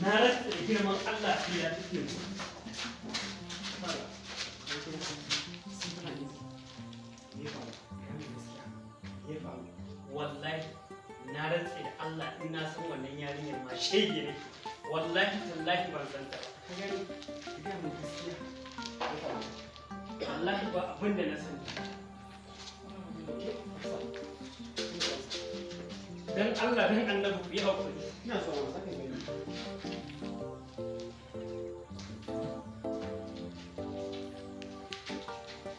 Na rantse da girman Allah sai ya tafi mu. Wallahi na rantse da Allah, in na san wannan yarinyar ma shege ne. Wallahi tallahi ban san ta ba. Ka gani, ka gaya min gaskiya. Wallahi ba abin da na sani. Dan Allah dan Annabi ku yi hakuri. Ina so wani saka gani.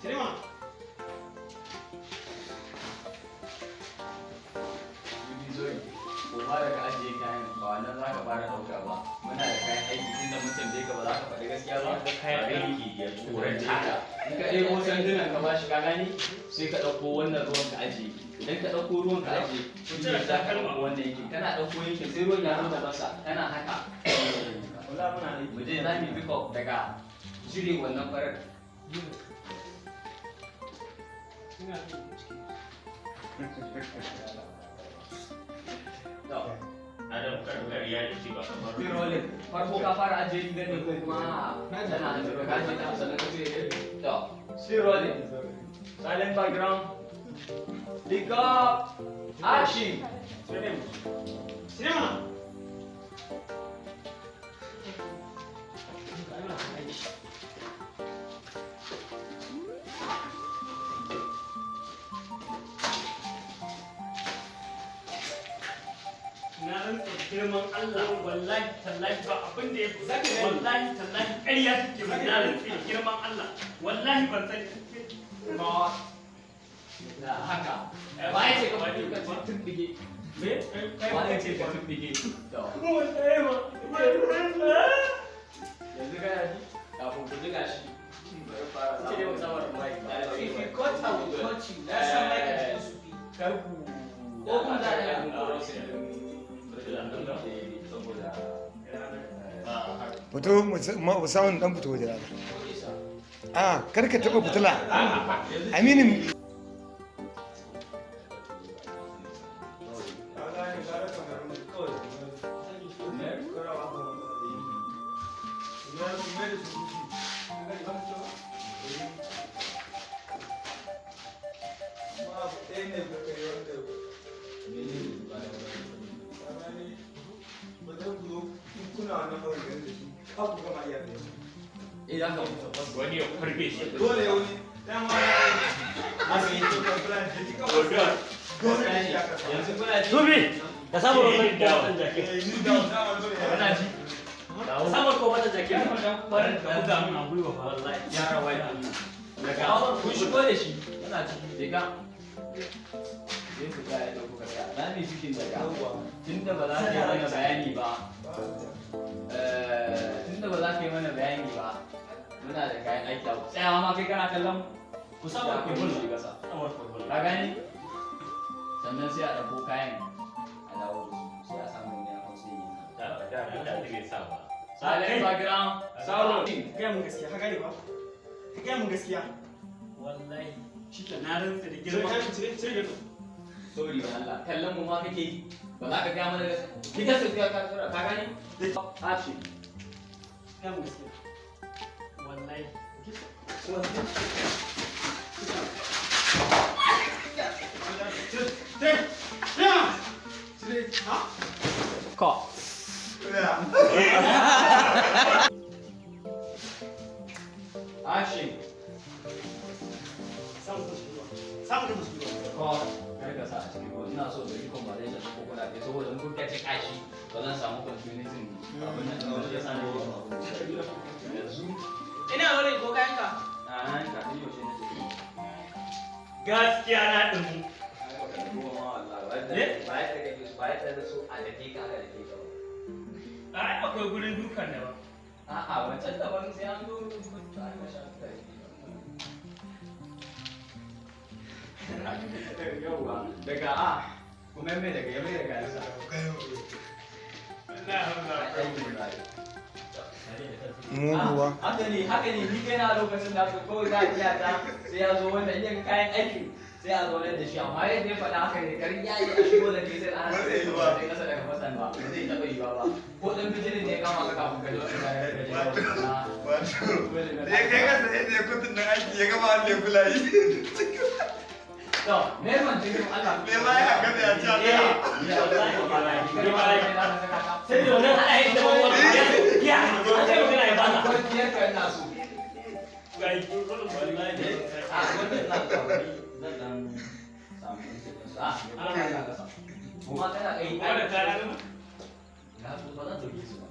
Cire mana. Ko ba da ka ajiye kayan, ba wannan za ka fara ɗauka ba. Muna da kayan aiki, tunda mun tambaye ka ba za ka faɗi gaskiya ba. Kayan aiki ya tsorata ka. In ka ɗebo sandunan ka bashi, ka gani, sai ka ɗauko wannan ruwan ka ajiye. Idan ka ɗauko ruwan ka ajiye, Ku cire za ka takalma. ɗauko wannan yankin, kana ɗauko yankin, sai ruwan ya zo da masa kana haka. Wallahi muna aiki. Mu je za mu yi pick up daga cire wannan farar. Ina aiki. To, Adam, karkar ya ce ba kamar rolling. Farko ka fara ajiye rigar ne ko kuma tana ajiye, ka ajiye ta sannan ka cire? To, still rolling. Silent background. Pick up. Action. Cire mu. Cire mana. Ina aiki. Na rantse da girman Allah, wallahi tallahi ba abin da ya fi. Wallahi tallahi ƙarya take min. Na rantse da girman Allah, wallahi ban sani. Ba. Da haka. Ba ya ce ka faɗi ka ce tumɓige. Me? Ba ya ce ka tumɓige. To, Wallahi ma. yanzu kana ji, kafin ku jiga shi. Bari fara Ce dai ba samar da mic ba. If you cut, I will cut you. Na san mic a cikin su bi. Kar ku Ko kun za a yi saboda Fito mu samun dan fito waje rana. A kar ka taba fitila. Aminin. Ka gane, gara kamar kawai. Karawa ba wani. Mai da su rufi. Ka gane ba su cewa? Ma abu ɗaya ne ba kai wanda ka gane, ba zai ku zo in kuna wannan maganganun da shi, ka ku gama iya da shi. Eh, za ka mutu. Wani ya farbe shi. Dole ya wuni dama haka yi to plan shi kawai. Dole ne shi aka samu. Yanzu kuna ji? Zubi, ka samu ruwan da wannan jakin. Eh, ni da dama dole ya Kuna ji? Ka samu ko wannan jakin. Farin Ka buga min a gwiwa fa wallahi. Gyara wai daga kun shigo da shi yana ciki, daga sai ku tsaya da kuka tsaya, za mu yi cikin daga tunda ba za ka yi mana bayani ba, tunda ba za ka yi mana bayani ba, muna da kayan aiki a tsayawa ma kai kana kallon Ku samu ku ku shi kasa. Samar ku. Ka gani, sannan sai a ɗauko kayan a dawo da su, sai a samu wani a hausa yi. Da da da bai sa ba. Silent background. Sauro. Ka gaya mun gaskiya, ka gane ba? Ka gaya mun gaskiya. Wallahi Shi ke. na rantse da Cire girman kayan, cire, cire gado. Sorry Allah, kallon mu ma kake yi, ba za ka gaya mana gaskiya ki gaskiya ka tsara, ka gani? Action. Ka gaya mun gaskiya. Wallahi. Cire, cire, cire. Cire, ha? Ka. Yeah. Action. Samu ta shigo. Samu ta shigo. Ko kar ka sa a cikin ruwa, ina so da yi conversation ko kuna ke, saboda in kuka ci kashi ba zan samu continuity abin nan ba, shi yasa nake son abin yanzu. Ina wurin ko kayanka? A nan kafin yaushe na tafi. Gaskiya na ɗumu. Ai baka da ruwa ma wallahi. Ne? Ba yadda kake so, ba yadda na so a dake ka aka dake ka ba. Ai akwai gurin dukan da ba. A'a, wancan daban, sai an zo to ai masha Allah. Yauwa, daga a kuma mai daga ya mai daga yasa. Wallahi. Muguwa. Haka ne, haka ne, ni kai na lokacin da aka kawai za a iya ta sai ya zo wannan iya kayan aiki sai a zaunar da shi, amma yadda ya faɗa haka ne, karin ya yi a shigo da kai sai ana Ba zai yi ba. sai kasa daga fasan ba, ba zai taɓa yiwa ba, ko ɗan bijilin ne ya kama. kafin ka je wani ka je Wato, da ya kai kasa yadda ya kutun nan aiki ya gama wanda ya kula yi. To, neman jirgin Allah. Me ma ya gaba ya ci a tsaya. Sai da wannan haɗa yadda wani ya a kai magana ya bana. Kwalfiyar ka ina so. Wallahi. A wannan ina so zan dan samu a ana ma kasa. Kuma kana kai Kuma da kara ne? Na so ba zan dauke su ba.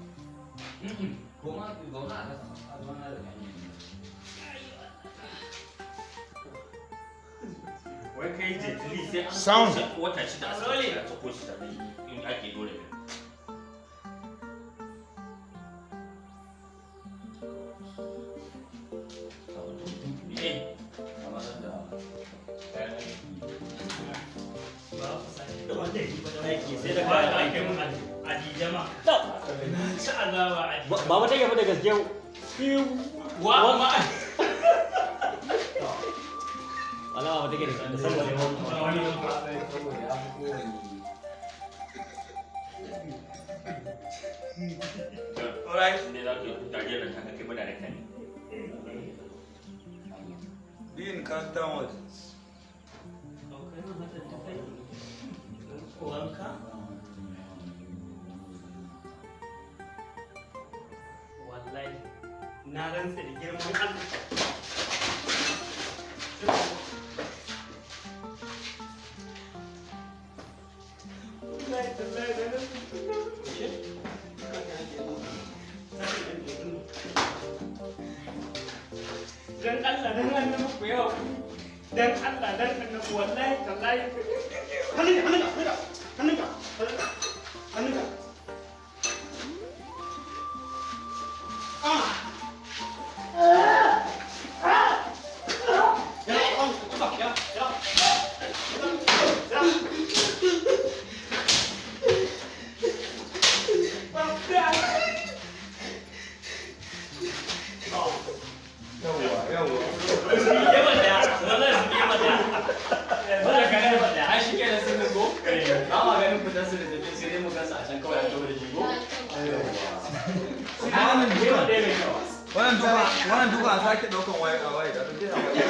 Kuma zauna a kasa. A zauna da kai. Wai kai jetli sai an Sound. wata shida a sake a sako shi sannan in ake dole ne. Eh, Kamar da kayan aiki. Sai da kayan aikin Adija ma. Na ci azaba Adija. Ba wata yafi da gaske. Wa ma. Wala ba take da saboda Wani Saboda ya fi kowane Alright. ne za ka yi dariyar nan ta kai mana da kai. Be in character mode. Wanka? Wallahi, na rantsa da girman Allah. Wallahi, tallahi, na rantsa da Dan Allah, dan annabi ku yi hakuri. Dan Allah, dan annabi, wallahi, tallahi. Hannunka, hannunka, hannunka, hannunka, hannunka. Ah! Ya, ya, ya, ya. Yawwa, yawwa. Ai shi kenan sun go? Ba ma ganin fitar su da tafi sai dai mu gansu a can kawai an tawo da shi go. Wannan dukan, wannan dukan, wannan dukan an sake ɗaukan waye a waye da ɗauke a waye.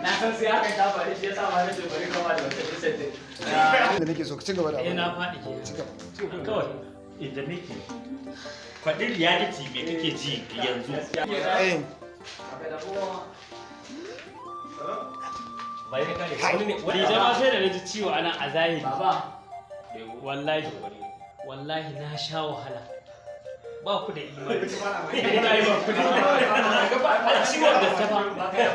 Na san sai hakan ta faru shi yasa ma nace bari kama da wata set din. Da nake so ka ci gaba da Eh, abin. na faɗi ke. Ci gaba. Kawai. Inda nake. Faɗi reality me kake ji yanzu. Eh, Dija ma sai da na ji ciwo ana a zahiri. Baba, Wallahi, wallahi na sha wahala. Ba ku da imani. Wallahi ba ku da imani. Ciwon gaske ba.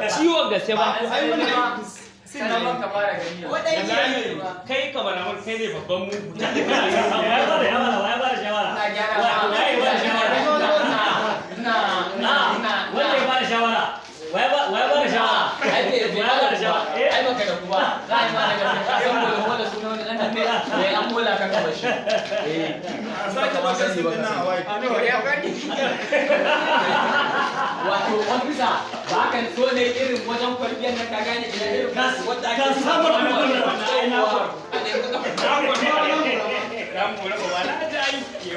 Ciwon gaske ba. ai wannan sannan ka fara gani yanzu. Wallahi kai kamar amur kai ne babban mugu. Ya ba da shawara, ya ba da shawara. Ina gyara ma. Waye ba da shawara? Ina ina ina Wanda ya bada shawara. Wai ba da shawara. Ai bai bai Wai ba da shawara. Eh. Ai baka da kuba. Za a yi ma daga ka san bola bola suna wani dan ne. Eh an bola ka kama shi. Eh. An sake ɗaukan sin ɗin nan a waye. Wato officer ba kan so ne irin wajen kwalbiyar nan ka gane ina irin wanda ake Ka samar da wannan. Ai na Na kore ba na ji aiki.